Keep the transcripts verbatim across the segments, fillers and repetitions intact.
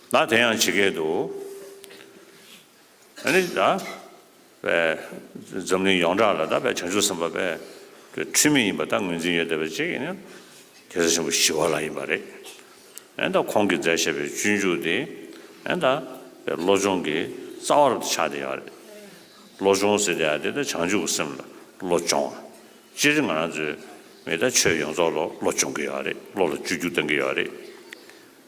ད་དེ་ཡང་ཇི་སྐད་དུ། ཨ་ནི་ད་པའི་འཛམ་གླིང་ཡོངས་གྲགས་ལ་ད་པའི་བྱང་ཆུབ་སེམས་དཔའ་པའི་འཁྲུལ་མེད་ཡིན་པ་ད་ངོས་འཛིན་ཡོད་བསྡད་པ་ཅིག་ཡིན་ན་གེ་སར་ཆེན་པོ་ཞི་བ་ལྷ་ཡིན་པ་རེད། ཨ་ནི་ད་ཁོང་གིས་མཛད་བཞག་པའི་སྤྱོད་འཇུག་དེ་ཨ་ནི་ད་པའི་བློ་སྦྱོང་གི་རྩ་བ་རུ་ཆགས་བསྡད་ཡོད་རེད། བློ་སྦྱོང་ཟེར་བསྡད་ཡ་དེ་ད་བྱང་ཆུབ་ཀྱི་སེམས་ལ་བློ་སྦྱོང་བ། སྤྱིར་ང་རང་ཚོའི་མི་ད་ཆོས་ཡོངས་རྫོགས་ལ་བློ་སྦྱོང་གི་ཡོད་རེད། བློ་ལ་བཅོས་བསྒྱུར་གཏང་གི་ཡོད་རེད།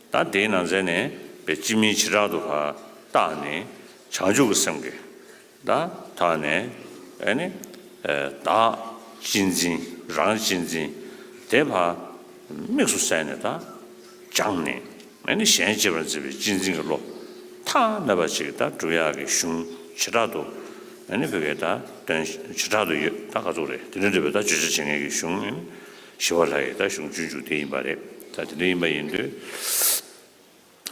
ད་དེའི་ནང་ཚན་ནས་པའི་སྤྱི་མིང་བྱེ་བྲག་ཏུ་ཕར་བཏགས་ནས་བྱང་ཆུབ་ཀྱི་སེམས་ཀྱི་ད་ཐོག་ནས་ཨ་ནི་བདག་གཅེས་འཛིན་རང་གཅེས་འཛིན་དེ་ཕར་དམིགས་སུ་བསལ་ནས་ད་སྦྱངས་ནས་ཨ་ནི་གཞན་གཅེས་པར་འཛིན་པའི་གཅེས་འཛིན་གྱི་བློ་ཐ་མལ་པ་ཅིག་ད་སྒྲུབ་ཡག་གི་གཞུང་བྱེ་བྲག་ཏུ་ཨ་ནི་བོད་སྐད་ད་དོན་བྱེ་བྲག་ཏུ་ཡོད། ད་ག་ཚོད་རེད། དེ་འདྲ་འདྲ་བའི་ད་བརྗོད་བྱ་བྱེད་མཁན་གྱི་གཞུང་ཨ་ནི་ཞི་བ་ལྷ་ཡི་ད་གཞུང་སྤྱོད་འཇུག་དེ་ཡིན་པ་རེད། ད་དེ་འདྲ་ཡིན་པ་ཡིན་དུས།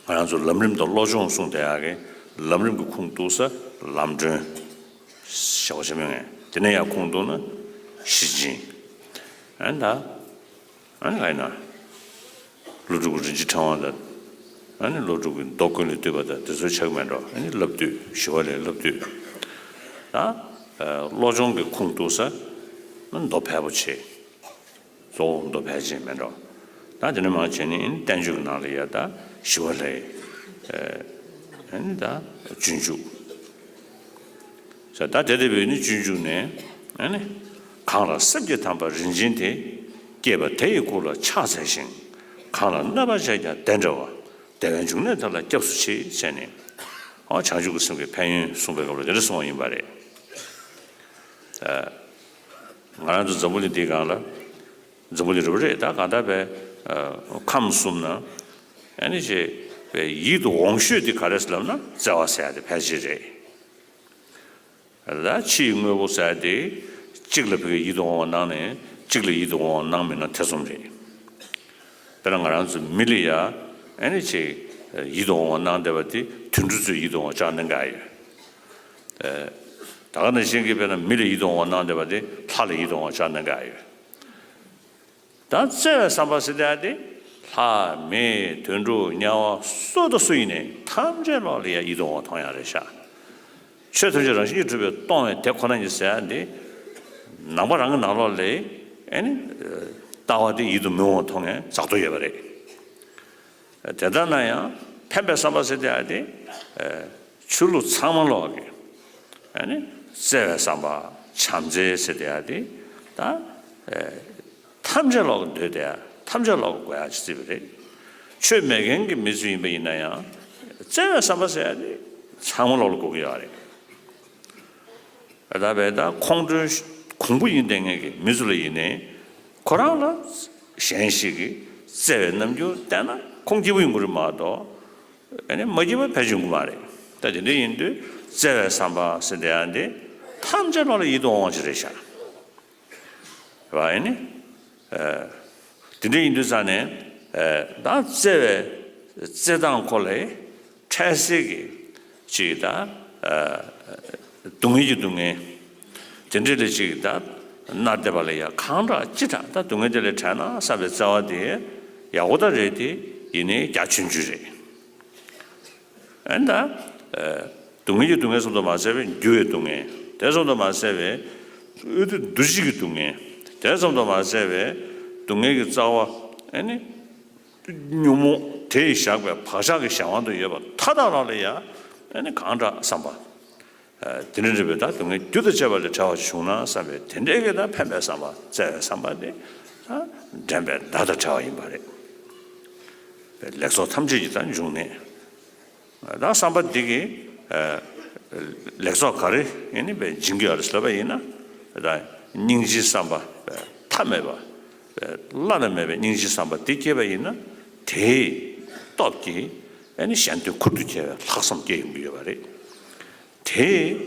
ང་རང་ཚོ་ལམ་རིམ་དང་བློ་སྦྱོང་གསུངས་བསྡད་ཡག་གི་ལམ་རིམ་གྱི་ཁུངས་གཏུགས་ས་ལམ་སྒྲོན་ཞེས་པ་ཆེ་མོ་ངས་དེ་ནས་ཡང་ཁུངས་གཏུགས་ན་ཤེར་ཕྱིན། ཨ་ནི་ད་ཨ་ནི་ག་ཡིན་ན་ཀླུ་སྒྲུབ་ཀྱི་རིན་ཆེན་ཕྲེང་བ་དང་ཨ་ནི་ཀླུ་སྒྲུབ་ཀྱི་མདོ་ཀུན་ལས་བཏུས་པ་དང་དེ་ཚོ་ཆགས་མེད་འགྲོ། ཨ་ནི་བསླབ་བཏུས་ཞི་བ་ལྷའི་བསླབ་བཏུས་ད་བློ་སྦྱོང་གི་ཁུངས་གཏུགས་ས་མདོ་ཕལ་པོ་ཆེ། གཙོ་བོ་མདོ་ཕལ་ཆེར་མེད་འགྲོ། ད་དེ་ནས་མར་བྱས་ནས་བསྟན་བཅོས་ཀྱི་ནང་ལ་ཡ་ད་ཞི་བ་ལྷའི་ཨ་ནི་ད་སྤྱོད་འཇུག་ཟེར། ད་དེ་ལྟ་བུའི་ནི་སྤྱོད་འཇུག་ནས་ཨ་ནི་གང་ལ་སེམས་ཀྱི་དམ་པ་རིན་ཆེན་དེ། སྐྱེས་པ་དེ་ཡི་སྐུ་ལ་ཕྱག་འཚལ་ཞིང་། གང་ལ་གནོད་པ་བྱས་ཀྱང་བདེ་འདྲ་བ། བདེ་བའི་འབྱུང་གནས་དེ་ལ་སྐྱབས་སུ་མཆི་ཟེར་ནས། ཨོ་བྱང་ཆུབ་ཀྱི་སེམས་ཀྱི་ཕན་ཡོན་གསུངས་པའི་སྐབས་ལ་དེ་འདྲ་གསུངས་པ་ཡིན་པ་རེད། ང་རང་ཚོ་འཛམ་བུ་གླིང་འདིའི་སྒང་ལ་འཛམ་བུ་གླིང་རེད་པ་རེད། ད་གང་ལྟར་པའི་ཨ་ཁམས་གསུམ་ན་ཨ་ནི་ཅེས་པའི་ཡིད་དུ་འོང་ཤོས་དེ་ག་རེ་ཟེར་ལབ་ན་བརྩེ་བ་ཟེར་ཡ་དེ་ཕལ་ཆེར་རེད། ད་ཕྱི་ཡི་དངོས་པོ་ཟེར་ཡ་དེ་གཅིག་ལ་ཕ་གི་ཡིད་དུ་འོང་བ་སྣང་ནས་གཅིག་ལ་ཡིད་དུ་འོང་བ་སྣང་མི་སྣང་ཐེ་ཚོམ་རེད། དཔེར་ན་ང་རང་ཚོ་མི་ལ་ཡ་ཨ་ནི་ཅེས་ཡིད་དུ་འོང་བ་སྣང་བསྡད་པ་དེ་དུད་འགྲོ་ཚོས་ཡིད་དུ་འོང་བ་ཅག་སྣང་ག་ཡོད། ད་ག་ནང་བཞིན་གྱི་དཔེར་ན་མི་ལ་ཡིད་དུ་འོང་བ་སྣང་བསྡད་པ་དེ་ལྷ་ལ་ཡིད་དུ་འོང་བ་ཅག་སྣང་ག་ཡོད། ད་བརྩེ་བའི་བསམ་པ་ཟེར་ཡ་དེ་ལྷ་མི་དུད་འགྲོ་དམྱལ་བ་སུ་དང་སུ་ཡིན་ནའི་ཐམས་ཅད་ལོག་ལ་ཡ་ཡིད་དུ་འོང་བ་མཐོང་ཡ་རེད་ཤག་ཆོས་ཐམས་ཅད་རང་བཞིན་གྱིས་གྲུབ་པས་སྟོང་བའི་དེ་ཁོ་ན་ཉིད་ཟེར་ཡ་འདི་ནང་པ་རང་གི་ནང་ལོགས་ལ་ཨེ་ནི་ལྟ་བ་དེ་ཡིད་དུ་མི་འོང་བ་མཐོང་ཡ་ཛག་ཏུ་ཡོད་པ་རེད། དེ་ལྟར་ན་ཡང་ཕན་པའི་བསམ་པ་ཟེར་ཡ་དེ་ཆོས་ལུགས་ཚང་མ་ལོག་གི་ཨེ་ནི་བརྩེ་བའི་བསམ་པ་བྱམས་བརྩེ་ཟེར་ཡ་དེ་ད། ཐམས་ཅད་ལོག་གི་འདོད་དེ་ཐམས་ཅད་ལོག་གི་དགོས་ཡ་ཅིག་བརྩིས་པ་རེད། ཆོས་མེད་མཁན་གྱི་མི་ཚོ་ཡིན་པ་ཡིན་ན་ཡང་བརྩེ་བའི་བསམ་པ་ཟེར་ཡ་དེ་ཚང་མ་ལོག་ལ་དགོས་ཀྱི་ཡོད་རེད། ད་བས་ད་ཁོང་ཁྲོའི་གོང་བུ་ཡིན་བསྡད་མཁན་གྱི་མི་ཚོ་ལ་ཡིན་ནའི་ཁོ་རང་ལ་གཞན་ཞིག་གིས་བརྩེ་བའི་རྣམ་འགྱུར་བསྟན་ན་ཁོང་སྐྱིད་པོ་ཡོང་གི་རེད་མ་གཏོགས་ཨ་ནི་མ་སྐྱིད་པ་ཕལ་ཆེར་ཡོང་གི་མ་རེད། ད་དེ་འདྲ་ཡིན་དུས་བརྩེ་བའི་བསམ་པ་ཟེར་བསྡད་ཡ་འདི་ཐམས་ཅད་ལོག་ལ་ཡིད་དུ་འོང་བ་ཞིག་རེད་ཤག་རེད་བ། ཨེ་ནི། དེ་འདྲ་ཡིན་དུས་ཙང་ནས་ད་བརྩེ་བའི་བརྩེ་སྟངས་ཁོ་ལས་འཕྲལ་སེལ་གྱི་ཅིག་ད་སྡུག་བསྔལ་གྱི་སྡུག་བསྔལ་དེ་འདྲ་ལས་ཅིག་ད་མནར་བསྡད་པ་ལ་ཡ་གང་དྲག་ཅི་དྲག་ད་སྡུག་བསྔལ་དེ་ལས་བྲལ་ན་བསམ་པའི་བརྩེ་བ་དེ་ཡག་པོ་ད་རེད་དེ་ཡིན་ནའི་རྒྱ་ཆུང་ཆུང་རེད། ཨེ་ད། སྡུག་བསྔལ་གྱི་སྡུག་བསྔལ་ཙམ་དུ་མ་ཟད་པའི་འགྱུར་བའི་སྡུག་བསྔལ་དེ་ཙམ་དུ་མ་ཟད་པའི་འོ་དེ་འདུ་བྱེད་ཀྱི་སྡུག་བསྔལ་དེ་ཙམ་དུ་མ་ཟད་པའི་སྡུག་བསྔལ་གྱི་རྩ་བ་ཨེ་ནི་ཉོན་མོངས་དེ་ཡིས་བཞག་པའི་བག་ཆགས་ཀྱི་གཞན་དབང་དུ་ཡོད་པ་མཐའ་དག་ལ་ལ་ཡ་ཨེ་ནི་གང་དྲག་བསམ་པ། དེ་འདྲ་འདྲ་བའི་ད་སྡུག་བསྔལ་རྒྱུ་དང་བཅས་པ་ལས་བྲལ་བ་བྱུང་ན་བསམ་པའི་དེ་འདྲའི་གི་ད་ཕན་པའི་བསམ་པ་བརྩེ་བའི་བསམ་པ་དེ་ད་དྲན་པའི་བརྡ་དང་བྲལ་བ་ཡིན་པ་རེད། ལེགས་ཚོགས་ཐམས་ཅད་ཀྱི་ད་འབྱུང་གནས། ད་བསམ་པ་འདི་གིས་ལེགས་ཚོགས་ག་རེ་ཡིན་ནི་བས་སྦྱིན་གྱི་ཡོད་རེད་ཟེར་བ་ཡིན་ན། ད་སྙིང་རྗེའི་བསམ་པ་མཐའ་མེད་པ། བླ་ན་མེད་པའི་སྙིང་རྗེའི་བསམ་པ་འདི་སྐྱེས་པ་ཡིན་ན་དེའི་སྟོབས་ཀྱིས་ཨ་ནི་གཞན་དོན་ཁུར་དུ་ཁྱེར་བའི་ལྷག་བསམ་སྐྱེ་ཡོང་གི་ཡོད་པ་རེད། དེས་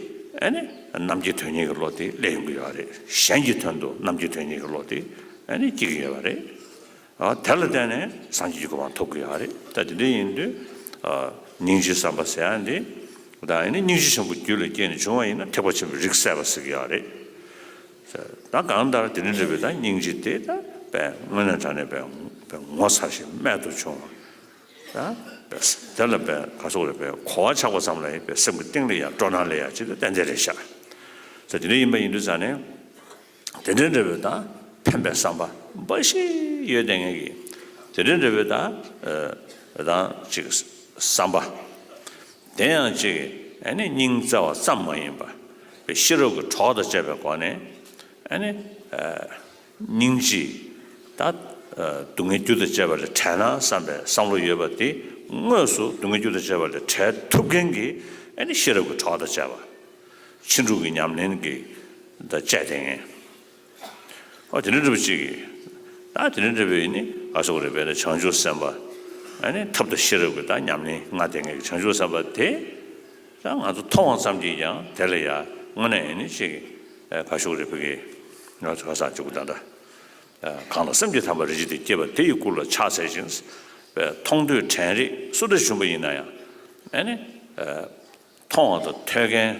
ཨ་ནི་རྣམ་མཁྱེན་དོན་གཉེར་གྱི་བློ་དེ་སླེབས་ཡོང་གི་ཡོད་རེད། གཞན་གྱི་དོན་དུ་རྣམ་མཁྱེན་དོན་གཉེར་གྱི་བློ་དེ་ཨ་ནི་སྐྱེ་གི་ཡོད་པ་རེད། ཨ་དེ་ལ་བརྟེན་ནས་སངས་རྒྱས་ཀྱི་གོ་འཕང་ཐོབ་ཀྱི་ཡོད་རེད། ད་དེ་འདྲ་ཡིན་དུས་ཨ་སྙིང་རྗེའི་བསམ་པ་ཟེར་ཡ་འདི་ད་ཨ་ནི་སྙིང་རྗེ་ཆེན་པོ་རྒྱུད་ལ་སྐྱེས་ནས་བྱུང་བ་ཡིན་ན་ཐེག་པ་ཆེན་པོའི་རིགས་སད་པ་ཟེར་གྱི་ཡོད་རེད། ད་གང་ལྟར་དེ་འདྲ་འདྲ་བའི་ད་སྙིང་རྗེ་དེ་ད་དཔེ་དངོས་གནས་དྲང་གནས་དཔེ་དཔེ་ངོ་མཚར་ཞིང་རྨད་དུ་བྱུང་བ། ད་ དེ་ལ་པའི་ག་སོགས་རེད་པའི་གོ་བ་ཆགས་པ་ཙམ་ལ་ཡིན་པའི་སེམས་ཀྱི་གཏིང་ལ་ཡང་སྤྲོ་སྣང་སླེབས་ཡ་ཅིག་ཏུ་ཏན་ཏན་རེད་ཤག་ད་དེ་འདྲ་ཡིན་པ་ཡིན་དུས་ཙང་ནས་དེ་འདྲའི་འདྲ་བའི་ད་ཕན་པའི་བསམ་པ་འབའ་ཞིག་ཡོད་བསྡད་མཁན་གྱི་དེ་འདྲའི་འདྲ་བའི་ད་ད་ཅིག་བསམ་པ། དེ་ཡང་ཅིག་ཨ་ནི་སྙིང་བརྩེ་བ་ཙམ་མ་ཡིན་པར་ཤེས་རབ་ཀྱི་གྲོགས་དང་བཅས་པའི་སྒོ་ནས་ཨ་ནི་སྙིང་རྗེ་ད་སྡུག་བསྔལ་རྒྱུ་དང་བཅས་པ་ལས་བྲལ་ན་བསམ་པའི་བསམ་བློ་ཡོད་པ་དེ་དངོས་སུ་སྡུག་བསྔལ་རྒྱུ་དང་བཅས་པ་ལས་བྲལ་ཐུབ་མཁན་གྱི་ཨ་ནི་ཤེས་རབ་ཀྱི་གྲོགས་དང་བཅས་པ། ཕྱིན་དྲུག་གི་ཉམས་ལེན་གྱི་ད་བཅས་ཏེ་ངས། ཨོ་དེ་འདྲ་འདྲ་པོ་ཅིག་གིས་ད་དེ་འདྲ་འདྲ་པོ་ཡིན་ནི་ག་སོགས་རེད་པས་ན་བྱང་ཆུབ་སེམས་དཔའ་ཨ་ནི་ཐབས་དང་ཤེས་རབ་ཀྱི་ད་ཉམས་ལེན་ལྔ་ལྡན་ངེས་ཀྱི་བྱང་ཆུབ་སེམས་དཔའ་དེ་ད་ང་ཚོ་མཐོང་བ་ཙམ་གྱིས་ཀྱང་དེ་ལ་ཡ་དངོས་གནས་ཡིན་ནི་ཅིག་ག་སོགས་རེད་པ་གི་ང་ཚོ་ག་ས་འཇུག་ད་ད་གང་ལ་སེམས་ཀྱི་དམ་པ་རིན་ཆེན་དེ་སྐྱེས་པ་དེ་ཡི་སྐུ་ལ་ཕྱག་འཚལ་ཞིང་། མཐོང་ཐོས་དྲན་རེག་སུ་འདྲ་བྱུང་བ་ཡིན་ན་ཡང་ཨ་ནི། མཐོང་བ་དང་ཐོས་མཁན་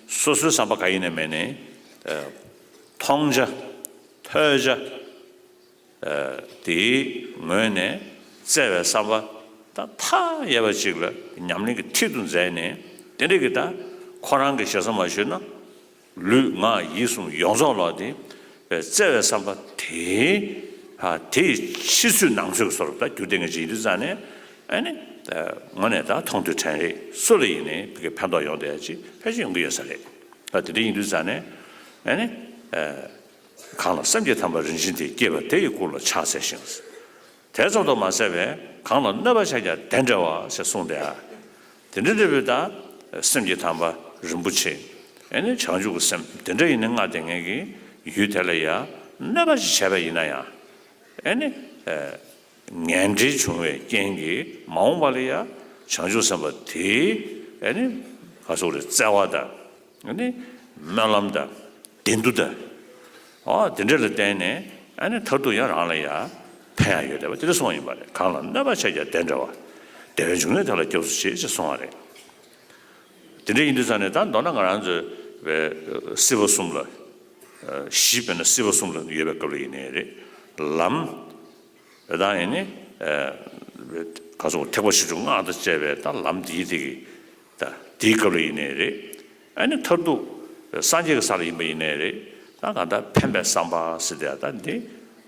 སོ་སོའི་བསམ་པ་ག་ཡིན་ནས་མེད་ནས། མཐོང་བྱ། ཐོས་བྱ། དེའི་ངོས་ནས་བརྩེ་བའི་བསམ་པ་ད་མཐའ་ཡས་པ་ཅིག་ལ་ཉམས་ལེན་གྱི་མཐིལ་དུ་མཛད་ནས་དེ་འདྲ་གི་ད་ཁོ་རང་གི་ཞེ་ས་མ་ཞུས་ན་ལུས་ངག་ཡིད་གསུམ་ཡོངས་རྫོགས་ལ་དེ་བརྩེ་བའི་བསམ་པ་དེའི་དེའི་ཕྱི་ཚུལ་ནང་ཚུལ་གྱི་བཟོ་འདྲ་ད་རྒྱུ་ལྡན་གྱི་ཇི་ཡིན་དུས་ཙང་ནས་ཨ་ནི་དངོས་གནས་ད་མཐོང་ཐོས་དྲན་རེག་སུ་ལ་ཡིན་ནའི་ཕན་ཐོགས་ཡོང་བསྡད་ཅིག་ཕལ་ཆེར་ཡོང་གི་ཡོད་ས་རེད། ད་དེ་འདྲ་ཡིན་དུས་ཙང་ནས་ཨ་ནི། གང་ལ་སེམས་ཀྱི་དམ་པ་རིན་ཆེན་དེ་སྐྱེས་པ་དེ་ཡི་སྐུ་ལ་ཕྱག་འཚལ་ཞིང་། དེ་ཙམ་དུ་མ་ཟད་པས་གང་ལ་གནོད་པ་བྱ་རྒྱལ་བདེ་འབྲེལ་བ་ཞེས་གསུངས་ཏེ། དེ་འདྲ་འདྲ་བའི་ད་སེམས་ཀྱི་དམ་པ་རིན་པོ་ཆེ་ཨེ་ནི་བྱང་ཆུབ་ཀྱི་སེམས་དེ་འདྲ་ཡིན་ནི་ལྔ་ལྡན་ངེས་ཀྱི་ཡུལ་དེ་ལ་ཡང་གནོད་པ་ཞིག་བྱས་པ་ཡིན་ན་ཡང་ཨེ་ནི་ངན་འབྲེལ་བྱུང་བའི་རྐྱེན་གྱིས་མ་འོངས་པ་ལ་ཡང་བྱང་ཆུབ་སེམས་དཔའ་དེའི་ཨེ་ནི་ག་སོགས་རེད་བརྩེ་བ་དང་། ཨ་ནི་སྨོན་ལམ་དང་བདེ་འདུ་དང་། ཨོ་དེ་འདྲ་ལ་བརྟེན་ནས་ཨ་ནི་མཐར་ཐུག་ཡང་རང་ལ་ཡང་ཕན་ཡག་ཡོད་བསྡད་པ་དེ་འདྲ་གསུངས་པ་ཡིན་པ་རེད། གང་ལ་གནོད་པ་བྱས་ཀྱང་བདེ་འབྲེལ་བ། བདེ་བའི་འབྱུང་གནས་དེ་ལ་སྐྱབས་སུ་མཆི་ཞེས་གསུངས་པ་རེད། དེ་འདྲ་ཡིན་དུས་ཙང་ནས་ད་མདོར་ན་ང་རང་ཚོའི་བའི་སྲིད་པ་གསུམ་ལ་གཞི་དཔེར་ན་སྲིད་པ་གསུམ་ལ་ཡོད་པའི་སྐབས་ལ་ཡིན་ནའི་རེད། ལམ། དེ་དང་ཡིན་ནི། ག་སོགས་ཐེག་པ་བཞི་སྤྱོད་ལྔ་དང་བཅས་པའི་ད་ལམ་འདིའི་དེ་གི་ད་དེའི་སྐབས་ལ་ཡིན་ནའི་རེད། ཨ་ནི་མཐར་ཐུག་སངས་རྒྱས་ཀྱི་ས་ལ་ཡིན་པ་ཡིན་ནའི་རེད། ད་གང་ལྟར་ཕན་པའི་བསམ་པ་ཟེར་དེ་ད་འདི་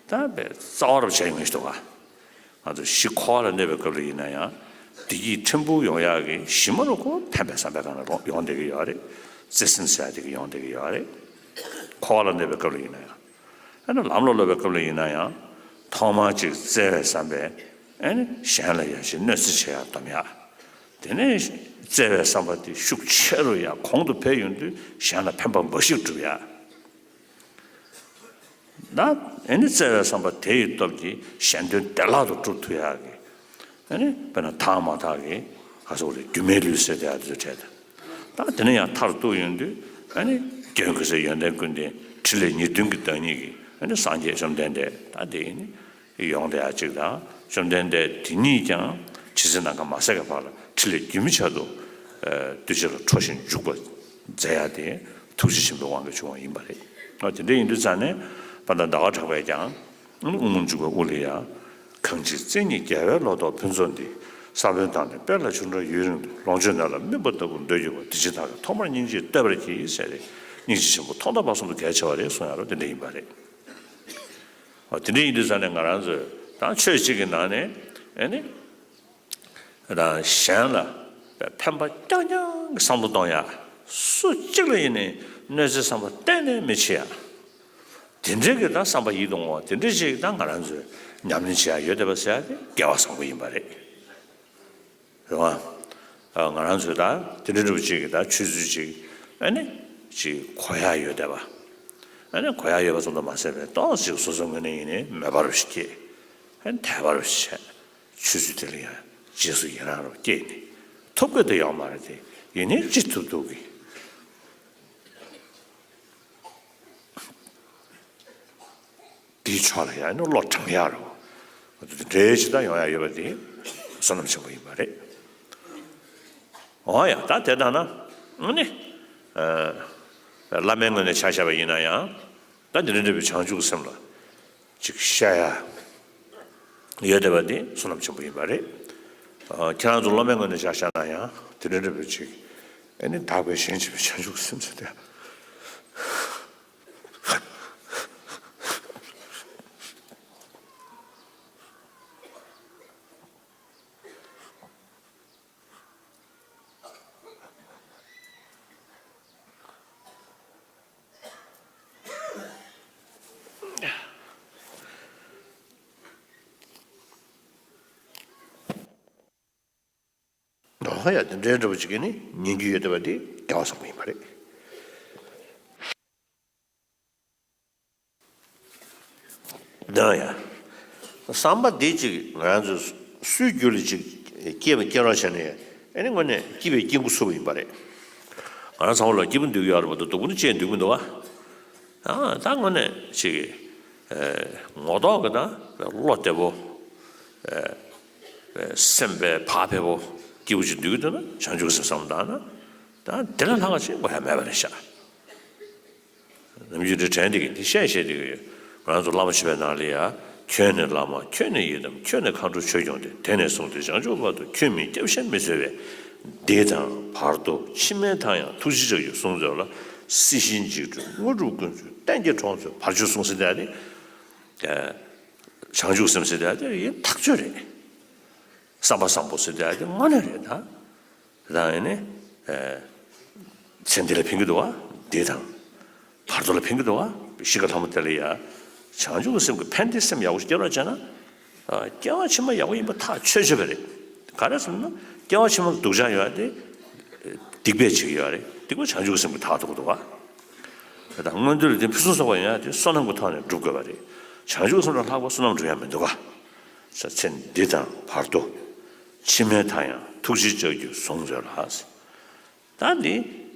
ད་པའི་རྩ་བ་རུ་བྱས་ཡོང་གི་འདུག་ག་ང་ཚོ་ཤི་འཁོར་བ་ལ་གནས་པའི་སྐབས་ལ་ཡིན་ན་ཡང་བདེ་སྐྱིད་ཕྲན་བུ་ཡོང་ཡག་གི་གཞི་མ་རུ་ཁོ་ཕན་པའི་བསམ་པའི་སྒང་ལ་ཡོང་བསྡད་ཀྱི་ཡོད་རེད། བརྩེ་སེམས་ཟེར་ཡག་དེ་གི་ཡོང་བསྡད་ཀྱི་ཡོད་རེད། འཁོར་བ་ལ་གནས་པའི་སྐབས་ལ་ཡིན་ན་ཡང་། ཨ་ནི་ལམ་ལ་སློབ་པའི་སྐབས་ལ་ཡིན་ན་ཡང་ཐོག་མར་ཅིག་བརྩེ་བའི་བསམ་པས་ཨ་ནི་གཞན་ལ་ཡང་ཞིག་གནོད་འཚེ་བྱེད་ཡག་སྡོམ་ཡག་དེ་ནས་བརྩེ་བའི་བསམ་པ་དེ་ཤུགས་ཆེ་རུ་ཡང་གོང་དུ་འཕེལ་ཡོང་དུས་གཞན་ལ་ཕན་པ་འབའ་ཞིག་སྒྲུབ་ཡག་ད་ཨ་ནི་བརྩེ་བའི་བསམ་པ་དེ་ཡི་སྟོབས་ཀྱིས་གཞན་དོན་བདེ་བླག་ཏུ་སྒྲུབ་ཐུབ་ཡག་གི་ཨ་ནི་དཔེར་ན་དག་མ་དག་གི་ག་སོགས་རེད་སྒྱུ་མའི་ལུས་ཟེར་དེ་ཡག་དེ་ཚོ་བྲལ་ཏེ། ད་དེ་ནས་ཡང་མཐར་གཏུགས་ཡོང་དུས་ཨ་ནི་སྐྱོན་ཀུན་ཟད་ཡོན་ཏན་ཀུན་ལྡན་ཕྲིན་ལས་ཉེར་བདུན་གྱི་བདག་ཉིད་ཀྱི་ཨ་ནི་སངས་རྒྱས་བཅོམ་ལྡན་འདས་ད་དེ་ནི་ཡོང་བསྡད་ཡག་ཅིག་དང་བཅོམ་ལྡན་འདས་དེ་ཉིད་ཀྱང་ཇི་སྲིད་ནམ་མཁའ་མ་ཟད་ཀྱི་བར་ལ་ཕྲིན་ལས་རྒྱུན་མི་ཆད་དུ་གདུལ་བྱ་ལ་འཕྲོ་ཞིང་འཇུག་པ་མཛད་ཡག་དེ་ཐུགས་རྗེ་ཆེན་པོའི་དབང་གིས་བྱུང་བ་ཡིན་པ་རེད། ཨ་དེ་འདྲ་ཡིན་དུས་ཙང་ནས་དཔལ་ལྡན་ཟླ་བ་གྲགས་པས་ཀྱང་དབུ་མ་འཇུག་པའི་དབུ་ལ་ཡང་། གང་ཕྱིར་བརྩེ་ཉིད་རྒྱལ་བའི་ལོ་ཏོག་ཕུན་ཚོགས་འདི། ས་བོན་དང་ནི་དཔལ་ལ་ཆུ་འདྲ་ཡུན་རིང་དུ། ལོངས་སྤྱོད་ནད་ལ་སྨིན་པ་ལྟ་བུར་འདོད་གྱུར་པ། དེ་ཕྱིར་བདག་གིས་ཐོག་མར་སྙིང་རྗེས་བསྟོད་པར་བགྱི་ཟེར་ཏེ་སྙིང་རྗེ་ཆེན་པོ་ཐོག་མཐའ་བར་གསུམ་དུ་གལ་ཆེ་བ་རེད་གསུངས་ཡག་རོ་དེ་འདྲ་ཡིན་པ་རེད། འོ་དེ་འདྲ་ཡིན་དུས་ཙང་ནས་ང་རང་ཚོས་ད་ཆོས་གཅིག་གི་ནང་ནས་ཨེ་ནི། དང་གཞན་ལ་ཕན་པ་རྐྱང་རྐྱང་གི་བསམ་བློ་གཏོང་ཡག་སུ་གཅིག་ལ་ཡིན་ནའི་གནོད་འཚེ་བསམ་པ་གཏན་ནས་མི་བྱེད་ཡག་དེ་འདྲའི་གི་ད་བསམ་པ་ཡིད་དུ་འོང་བ་དེ་འདྲའི་ཞིག་ད་ང་རང་ཚོས་ཉམས་ལེན་བྱེད་ཡག་ཡོད་བསྡད་པ་ཟེར་ཡག་དེ་སྐལ་བ་བཟང་པོ་ཡིན་པ་རེད། རེད་བ། ང་རང་ཚོས་ད་དེ་འདྲ་འདྲ་བོ་ཅིག་གི་ད་ཆོས་ཚུལ་ཅིག་ཨ་ནི་ཅིག་གོ་ཡག་ཡོད་བསྡད་པ། ཨ་ནི་གོ་ཡག་ཡོད་པ་ཙམ་དུ་མ་ཟད་པའི་ཏོག་ཙམ་ཅིག་སོ་སོའི་ངོས་ནས་ཡིན་ནའི་མོས་པ་རུ་ཞིག་སྐྱེས། ཨ་ནི་དད་པ་རུ་ཞིག་བྱས། ཆོས་ཚུལ་དེ་ལ་ཡང་རྗེས་སུ་ཡི་རང་རུ་སྐྱེས་ནས་ཐོབ་དགོས་དེ་ཡོད་མ་རེད་དེ་ཡིན་ནའི་ཅི་ཐུབ་ཐུབ་ཀྱིས་དེའི་ཕྱོགས་ལ་ཡང་ནི་བློ་དྲང་ཡག་རུ་འདྲེས་ཅི་ལྟར་ཡོང་ཡག་ཡོད་པ་དེ་བསོད་ནམས་ཆེན་པོ་ཡིན་པ་རེད། འོ་ཡ་ད་དེ་ལྟ་ན་ཨ་ནི་བླ་མའི་ངོས་ནས་ཆ་བཞག་པ་ཡིན་ན་ཡང་ད་འདི་འདྲ་འདྲ་བའི་བྱང་ཆུབ་སེམས་ལ། ཅིག་ཤ་ཡ་ཡོད་བསྡད་པ་དེ་བསོད་ནམས་ཆེན་པོ་ཡིན་པ་རེད། ཁྱེད་རང་ཚོ་སློབ་མའི་ངོས་ནས་བཞག་བཞག་ན་ཡང་དེ་འདྲ་འདྲ་པོ་ཅིག་ཨེ་ནི་བདག་པས་གཞན་གཅེས་པའི་བྱང་ཆུབ་སེམས་ཟེར་ཏེ། ལོག་ཡ་དེ་འདྲའི་འདྲ་པོ་ཅིག་གིས་ནི་ཉན་རྒྱུ་ཡོད་བསྡད་པ་དེ་སྐལ་བ་བཟང་པོ་ཡིན་པ་རེད། ད་ཡ། བསམ་པ་འདི་ཅིག་ང་རང་ཚོ་སུའི་རྒྱུད་ལ་ཅིག་སྐྱེས་པ་སྐྱེ་རོགས་བྱས་ནས་ཨེ་ནི་དངོས་གནས་སྐྱིད་པའི་སྐྱིད་འགོ་ཚུགས་པ་ཡིན་པ་རེད། ང་རང་ཚང་མ་ལ་སྐྱིད་པོ་འདུག་ཡོད་རེད་པ། ད་སྡུག་པོ་ནི་ཅི་ཡང་འདུག་མི་འདུག་བ། ཨ་ད་དངོས་གནས་ཅིག་ངོ་ཐོག་གི་ད་བློ་བདེ་པོ། སེམས་པའི་བག་ཕེབས་པོ་སྐྱིད་པོ་ཅིག་འདུག་གི་འདུག་ན་བྱང་ཆུབ་སེམས་བསམ་བཏང་ན་ད་དེ་ལས་ལྷག་པ་ཅིག་དགོས་ཡ་མེད་པ་རེད་ཤག་ནམ་རྒྱུན་དེ་དྲན་བསྡད་ཀྱི་འདི་བཤད་བཤད་བསྡད་ཀྱི་ཡོད། ང་རང་ཚོ་བླ་མ་མཆོད་པའི་ནང་ལ་ཡ། ཁྱོད་ནི་བླ་མ་ཁྱོད་ནི་ཡི་དམ་ཁྱོད་ནི་མཁའ་འགྲོ་ཆོས་སྐྱོང་སྟེ། དེང་ནས་བཟུང་སྟེ་བྱང་ཆུབ་བར་དུ་ཁྱོད་མིན་སྐྱབས་གཞན་མི་འཚོལ་བས། འདི་དང་བར་དོ་ཕྱི་མའི་མཐའ་ཡང་ཐུགས་རྗེ་ལྕགས་ཀྱུས་བཟུང་མཛོད་ལ། སྲིད་ཞིའི་འཇིགས་སྐྲོད་དངོས་གྲུབ་ཀུན་སྩོལ་གཏན་གྱི་གྲོགས་མཛོད། བར་ཆད་སྲུང་ཟེར་དེ་བྱང་ཆུབ་སེམས་ཟེར་དེ་ཡིན་ཐག་ཆོད་རེད། བསམ་པ་བཟང་པོ་ཟེར་དེ་དངོས་གནས་རེད་ད། རང་ཡིན་ནི། ཚེ་འདི་ལ་ཕན་གྱི་འདུག་བ། འདི་དང་། བར་དོ་ལ་ཕན་གྱི་འདུག་བ། གཤིས་ཀ་ལྷ་མོ་དེ་ལ་ཡ། བྱང་ཆུབ་ཀྱི་སེམས་ཀྱི་ཕན་བདེའི་སེམས་ཡག་པོ་སྐྱེ་རོགས་བྱས་ན། སྐྱེ་བ་ཕྱི་མ་ཡག་པོ་ཡིན་པ་ཐག་ཆོད་ཆོད་པ་རེད། ག་རེ་ཟེར་ན། སྐྱེ་བ་ཕྱི་མ་ལ་སྡུག་ཅག་ཡོད་དེ། སྡིག་པས་བྱེད་ཀྱི་ཡོད་རེད། སྡིག་པ་བྱང་ཆུབ་ཀྱི་སེམས་ཀྱིས་དག་ཐུབ་ཀྱི་འདུག་བ། དེ་དང་མངོན་མཐོ་ལ་དེ་ཕུན་སུམ་ཚོགས་པ་ཡོང་ཡ་དེ་བསོད་ནམས་ཀྱི་ཐོག་ནས་སྒྲུབ་དགོས་པ་རེད། བྱང་ཆུབ་ཀྱི་སེམས་ལ་ལྷག་པ་བསོད་ནམས་སྒྲུབ་ཡ་མི་འདུག་ག་ས་ཚེ་འདི་དང་བར་དོ། ཕྱི་མའི་མཐའ་ཡང་ཐུགས་རྗེའི་ལྕགས་ཀྱུས་བཟུང་མཛོད་ལ། ད་འདི།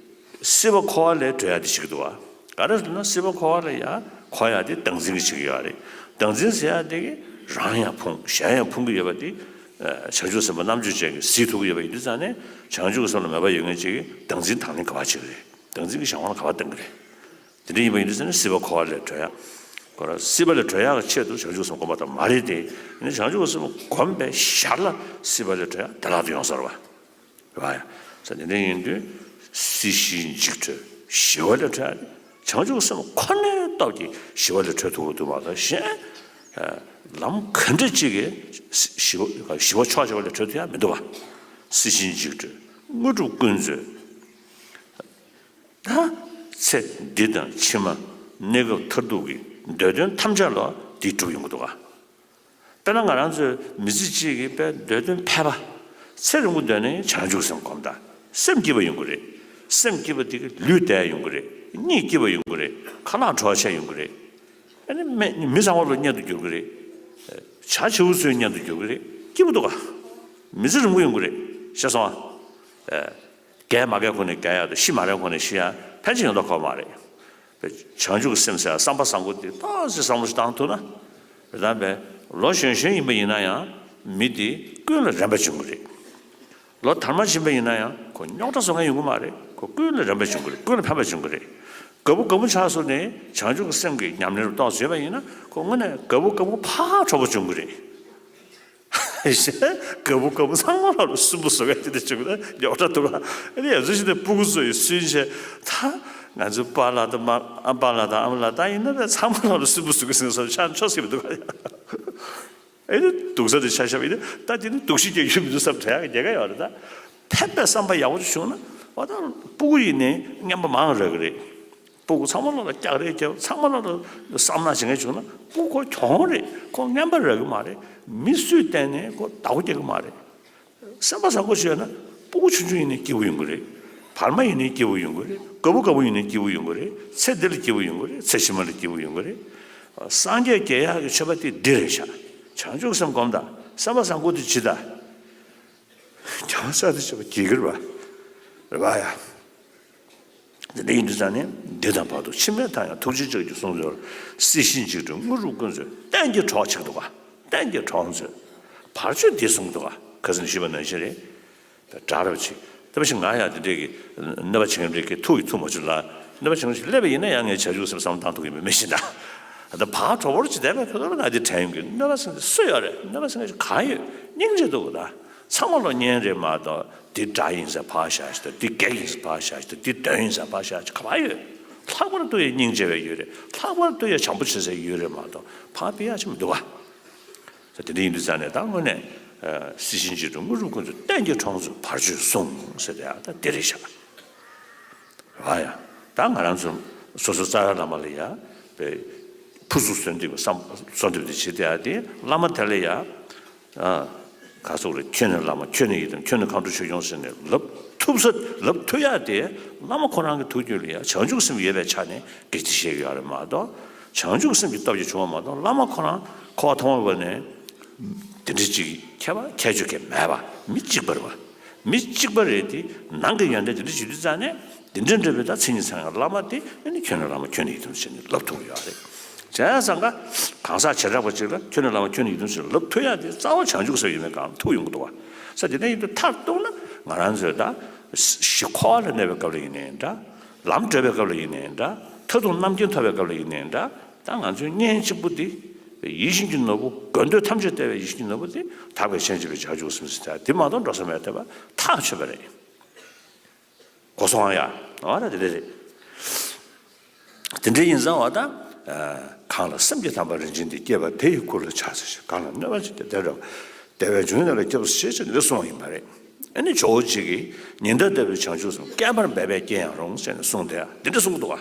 སྲིད་པ་འཁོར་བ་ལས་གྲོལ་ཡ་དེ་བྱེད་ཀྱི་འདུག་བ། ག་རེ་ཟེར་ན་སྲིད་པ་འཁོར་བ་ལས་ཡ་འཁོར་ཡ་དེ་བདག་འཛིན་གྱིས་བྱེད་ཀྱི་ཡོད་རེད། བདག་འཛིན་ཟེར་ཡ་དེ་གི་རང་ཡང་ཕུང་གཞན་ཡང་ཕུང་གི་ཡོད་པ་དེ། བྱང་ཆུབ་སེམས་དཔའ་རྣམ་དཔྱོད་ཅན་གྱིས་གཟིགས་ཐུབ་ཀྱི་ཡོད་པ་ཡིན་དུས་ཙང་ནས་བྱང་ཆུབ་སེམས་ལ་མོས་པ་ཡོད་མཁན་ཅིག་གིས་བདག་འཛིན་དང་ལེན་ག་པར་བྱེད་ཀྱི་རེད། བདག་འཛིན་གྱི་གཞན་དབང་ལ་ག་པར་གཏོང་གི་རེད། དེ་འདྲ་ཡིན་པ་ཡིན་དུས་ཙང་ནས་སྲིད་པ་འཁོར་བ་ལས་གྲོལ་ཡ། ཁོ་རང་སྲིད་པ་ལས་གྲོལ་ཡག་གི་ཆེད་དུ་བྱང་ཆུབ་སེམས་བསྒོམ་པ་དང་མ་རེད་དེ། ཡིན་ན་བྱང་ཆུབ་སེམས་བསྒོམས་པའི་ཞར་ལ་སྲིད་པ་ལས་གྲོལ་ཡ་བདེ་བླག་ཏུ་ཡོང་ས་རེད་བ། རེད་བ་ཡ། ས་དེ་འདྲ་ཡིན་དུས་སྲིད་ཞིའི་འཇིགས་སྐྲོད་ཞི་བ་ལས་གྲོལ་ཡ་དེ་བྱང་ཆུབ་སེམས་ཁོ་ནའི་སྟོབས་ཀྱིས་ཞི་བ་ལས་གྲོལ་ཐུབ་ཀྱི་འདུག་མ་གཏོགས་གཞན། ལམ་ག་འདྲ་ཅིག་གིས་ཞི་བ་ཞི་བ་ཕྱོགས་བཅུ་པ་ལས་གྲོལ་ཐུབ་ཡ་མི་འདུག་བ། སྲིད་ཞིའི་འཇིགས་སྐྲོད་དངོས་གྲུབ་ཀུན་སྩོལ། ད་ཚེ་འདི་དང་ཕྱི་མ་གནས་སྐབས་མཐར་ཐུག་གི་འདོད་དོན་ཐམས་ཅད་ལ་འདི་འགྲུབ་ཡོང་གི་འདུག་ག་དཔེར་ན་ང་རང་ཚོའི་མི་ཚེ་གཅིག་གི་དཔེ་འདོད་དོན་ཕལ་པ། ཚེ་རིང་པོ་འདོད་ནས་བྱང་ཆུབ་སེམས་བསྒོམ་དང་། སེམས་སྐྱིད་པ་ཡོང་གི་རེད། སེམས་སྐྱིད་པ་དེ་གིས་ལུས་བདེ་ཡོང་གི་རེད། གཉིད་སྐྱིད་པ་ཡོང་གི་རེད། ཁ་ལག་བྲོ་བ་ཆེ་ཡོང་གི་རེད། ཨ་ནི་མི་མི་ཚང་མ་ལ་གཉེན་དུ་འགྱུར་གི་རེད། བྱ་བྱིའུ་ཚོའི་གཉེན་དུ་འགྱུར་གི་རེད། སྐྱིད་པོ་འདུག་ག་མི་ཚེ་རིང་པོ་ཡོང་གི་རེད། ཤེས་སོང་ཨ། རྒས་མ་རྒས་གོང་ནས་རྒས་ཡག་དང་ཤི་མ་རན་གོང་ནས་ཤི་ཡག་ཕལ་ཆེར་ཡོང་ཐབས་ཁོ་མ་རེད། བྱང་ཆུབ་ཀྱི་སེམས་ཟེར་བསམ་པ་བཟང་པོ་དེ་ཏོག་ཙམ་བསམ་བློ་ཞིག་བཏང་ཐུབ་ན། རེད་དམ་པས། ལོ་གཞོན་གཞོན་ཡིན་པ་ཡིན་ན་ཡང་མི་དེ་ཀུན་ལ་རན་པ་བྱུང་གི་རེད། ལོ་དར་མ་ཕྱིན་པ་ཡིན་ན་ཡང་ཁོ་རྙོག་དྲ་བཟོ་མཁན་ཡོང་གི་མ་རེད། ཁོ་ཀུན་ལ་རན་པ་བྱུང་གི་རེད། ཀུན་ལ་ཕན་པ་བྱུང་གི་རེད། རྒད་པོ་རྒད་པོ་ཆགས་སོང་ནས་བྱང་ཆུབ་ཀྱི་སེམས་ཀྱི་ཉམས་ལེན་རུ་ཏོག་ཙམ་བྱས་པ་ཡིན་ན་ཁོ་དངོས་གནས་རྒད་པོ་རྒད་པོ་ཕར་གྲོགས་པོ་བྱུང་གི་རེད། རྒད་པོ་རྒད་པོ་ཚང་མ་ལ་སུན་པོ་བཟོ་མཁན་དེ་འདྲ་བྱུང་ན་རྙོག་དྲ་འདུག་ག་ཨ་ནི་ཡ་ཚོ་ཞིག་ནས་སྤུ་གུ་ཚོ་ཡི་སུན་བྱས་ད་ང་ཚོའི་པཱ་ལགས་དང་མ་ཨ་པཱ་ལགས་དང་ཨ་མ་ལགས་ད་ཡིན་ན་ད་ཚང་མ་ལ་སུན་པོ་བཟོ་གི་ཟིན་སོང་ཆ་ཆོག་སྲིད་མི་འདུག་ག་ཨེ་ནི་སྡུག་ས་དེ་ཆ་བཞག་པ་ཡིན་ན་ད་དེ་ནི་སྡུག་ཤི་རྒྱག་རྒྱུ་མི་འདུག་བསམ་དྲན་གི་རྒྱལ་ཁ་ཡོད་རེད་ད། ཕན་པའི་བསམ་པ་ཡག་པོ་ཅིག་བྱུང་ན་འོ་ད་སྤུ་གུ་ཡིན་ནའི་རྔན་པ་མང་རག་གི་རེད། སྤུ་གུ་ཚང་མ་ལ་ལ་སྐྱག་རེ་རྒྱབ་ཚང་མ་ལ་ལ་བསམ་ན་བྱེད་མཁན་བྱུང་ན་སྤུ་གུ་ཁོ་གྱོང་རེད། ཁོ་རྔན་པ་རག་གི་མ་རེད། མི་སུས་བསྟན་ནས་ཁོ་བདག་པོ་རྒྱག་གི་མ་རེད། སེམས་པ་བཟང་པོ་ཞིག་ཡོད་ན་སྤུ་གུ་ཆུང་ཆུང་ཡིན་ནའི་སྐྱིད་པོ་ཡོང་གི་རེད། བར་མ་ཡིན་ནའི་སྐྱིད་པོ་ཡོང་གི་རེད། རྒད་པོ་རྒད་པོ་ཡིན་ནའི་སྐྱིད་པོ་ཡོང་གི་རེད། ཚེ་འདི་ལ་སྐྱིད་པོ་ཡོང་གི་རེད། ཚེ་ཕྱི་མ་ལ་སྐྱིད་པོ་ཡོང་གི་རེད། སངས་རྒྱས་རྒྱལ་ཡག་གི་མཆོད་པ་དེ་འདི་རེད་ཤག་བྱང་ཆུབ་སེམས་སྒོམ་དང་སེམས་པ་བཟང་པོ་དེ་ཇི་ལྟར། རྒྱལ་བ་སྲས་དང་བཅས་པ་དགྱེས་ཀྱི་རེད་པ། རེད་པ་ཡ། འདི་འདྲ་ཡིན་དུས་ཙང་ནས་འདི་དང་བར་དུ་ཕྱི་མའི་མཐའ་ཡང་ཐུགས་རྗེའི་ལྕགས་ཀྱུས་བཟུང་མཛོད་ལ། སྲིད་ཞིའི་འཇིགས་སྐྲོད་དངོས་གྲུབ་ཀུན་སྩོལ་གཏན་གྱི་གྲོགས་བྱེད་འདུག་ག་གཏན་གྱི་གྲོགས་མཛོད། བར་ཆད་འདིས་བཟུང་གི་འདུག་ག་ཁ་སང་ཞུས་པ་ནང་བཞིན་རེད། འདྲ་རབ་ཅིག་ལྟ་བུ་ཞིག་ང་ཡང་འདི་འདྲས་ཀྱི་གནོད་པ་བྱེད་མཁན་འདྲས་ཀྱི་ཐུག་གི་ཐུག་མ་བྱུང་ལ། གནོད་པ་བྱེད་མཁན་ཞིག་སླེབས་པ་ཡིན་ན་ཡང་ངས་བྱ་རྒྱུ་སེམས་བསམ་བཏང་ཐུབ་ཀྱི་མེད་མི་ཤེས་ད། ད་བག་གྲོ་བོར་ཅིག་བསྡད་པའི་ཁ་ཐོར་ང་འདི་དྲན་ཡོང་གི་གནོད་པ་ཟེར་མཁན་སུ་ཡོད་རེད། གནོད་པ་ཟེར་མཁན་ཞིག་གང་ཡོད། སྙིང་རྗེ་འདུག་ག་ད། ཚང་མ་ལོ་གཉན་རེད་མ་གཏོགས། འདི་དགྲ་ཡིན་ཟེར་ཕར་བཞག་ཞིག་དང་། འདི་བགེགས་ཡིན་ཟེར་ཕར་བཞག་ཞིག་དང་། འདི་གདོན་ཡིན་ཟེར་ཕར་བཞག་ཞིག་ག་པར་ཡོད། ལྷག་པར་དུ་ཡང་སྙིང་རྗེ་བའི་ཡུལ་རེད། ལྷག་པར་དུ་ཡང་བྱམས་པོ་བྱེད་སའི་ཡུལ་རེད་མ་གཏོགས་ཕར་ཕུད་ཡག་ཅིག་མི་འདུག་ག། ད་དེ་འདྲ་ཡིན་དུས་ཙང་ནས། ད་དངོས་གནས་སྲིད་ཞིའི་འཇིགས་སྒྲོལ་དངོས་གྲུབ་ཀུན་ཏུ། གཏན་གྱི་གྲོགས་མཛོད་བར་གཅོད་བཟུང་ཟེར་དེ་ཡང་ད་དེ་རེད་ཤག། རེད་པ་ཡ། ད་ང་རང་ཚོ་སོ་སོའི་རྩ་བའི་བླ་མ་ལ་ཡ་པའི་ཕུར་ཚུགས་གསོལ་འདེབས། བསམ་གསོལ་འདེབས་དེ་བྱེད་དེ་ཡ། དེ་བླ་མ་དེ་ལ་ཡ། ཨ། ག་ཟེར་རེད། ཁྱོད་ནི་བླ་མ། ཁྱོད་ནི་ཡི་དམ། ཁྱོད་ནི་མཁའ་འགྲོ་ཆོས་སྐྱོང་ཟེར་ནས་ལབ་ཐུབ་ས། ལབ་ཐུབ་ཡ་དེ་བླ་མ་ཁོ་རང་གི་ཐུགས་རྒྱུད་ལ་ཡ་བྱང་ཆུབ་སེམས་ཡོད་པའི་ཆ་ནས་གི་དེ་བཤད་ཀྱི་ཡོད་རེད་མ་གཏོགས། བྱང་ཆུབ་སེམས་ཀྱི་སྟོབས་ཀྱིས་བྱུང་བ་མ་གཏོགས། བླ་མ་ཁོ་རང་འཁོར་བ་ཐོག་མ་བར་ནས་དེ་འདྲ་ཅིག་ཁྱད་པར་ཁྱད་ཆོས་གང་མེད་པ། མི་གཅིག་པ་རེད་པ། མི་གཅིག་པ་རེད་དེ། ནང་གི་ཡོན་ཏན་དེ་འདྲ་བྱེད་དུས་ཙང་ནས། དེ་འདྲ་འདྲ་བའི་ད་མཚན་ཉིད་ཚང་བའི་བླ་མ་དེ། ཨ་ནི་ཁྱོད་ནི་བླ་མ། ཁྱོད་ནི་ཡི་དམ་ཟེར་ནས་ལབ་ཐུབ་ཀྱི་ཡོད་རེད། བྱས་ཙང་ཀ་གང་ཟག་བྱེ་བྲག་པ་ཅིག་ལ་ཁྱོད་ནི་བླ་མ། ཁྱོད་ནི་ཡི་དམ་ཟེར་ནས་ལབ་ཐུབ་ཡ་དེ་རྩ་བ་བྱང་ཆུབ་སེམས་ཡོད་མེད་སྒང་ལ་ཐུག་ཡོང་གི་འདུག་པ། ས་དེ་འདྲ་ཡིན་དུས་མཐར་གཏུགས་ན། ང་རང་ཚོས་ད་ཞི་འཁོར་བ་ལ་གནས་པའི་སྐབས་ལ་ཡིན་ནའི་འདྲ། ལམ་བགྲོད་པའི་སྐབས་ལ་ཡིན་ནའི་འདྲ། མཐར་ཐུག་རྣམ་མཁྱེན་ཐོབ་པའི་སྐབས་ལ་ཡིན་ནའི་འདྲ། ད་ང་ཚོའི་གཉེན་གཅིག་པུ་དེ། ཡིད་བཞིན་གྱི་ནོར་བུ། དགོས་འདོད་ཐམས་ཅད་བདེ་བའི་ཡིད་བཞིན་གྱི་ནོར་བུ་དེ། དག་པའི་སྤྱན་གཅིག་པའི་བྱང་ཆུབ་སེམས་ཟེར་ཡ་དེ་མ་གཏོགས་འགྲོ་ས་མེད་པ་ཐག་ཆོད་པ་རེད། གོ་སོང་ཨ་ཡ། འོ་ད་དེ་འདྲ་རེད། དེ་འདྲ་ཡིན་ཙང་བ་ད། གང་ལ་སེམས་ཀྱི་དམ་པ་རིན་ཆེན་འདི། སྐྱེས་པ་དེ་ཡི་སྐུ་ལ་ཕྱག་འཚལ་ཞིང་། གང་ལ་གནོད་པ་བྱེད་དེ་དེ་འདྲ་བ། བདེ་བའི་འབྱུང་གནས་ལ་སྐྱབས་སུ་མཆི་ཟེར་ནས་གསུངས་པ་ཡིན་པ་རེད། ཨ་ནི་ཇོ་བོ་རྗེ་གིས་ཉི་ཟླ་ལྟ་བུའི་བྱང་ཆུབ་སེམས། བསྐལ་པར་འབད་པས་སྐྱེ་ཡང་རུང་ཟེར་ནས་གསུངས་དེ་འདི་འདྲ་གསུང་གི་འདུག་ག།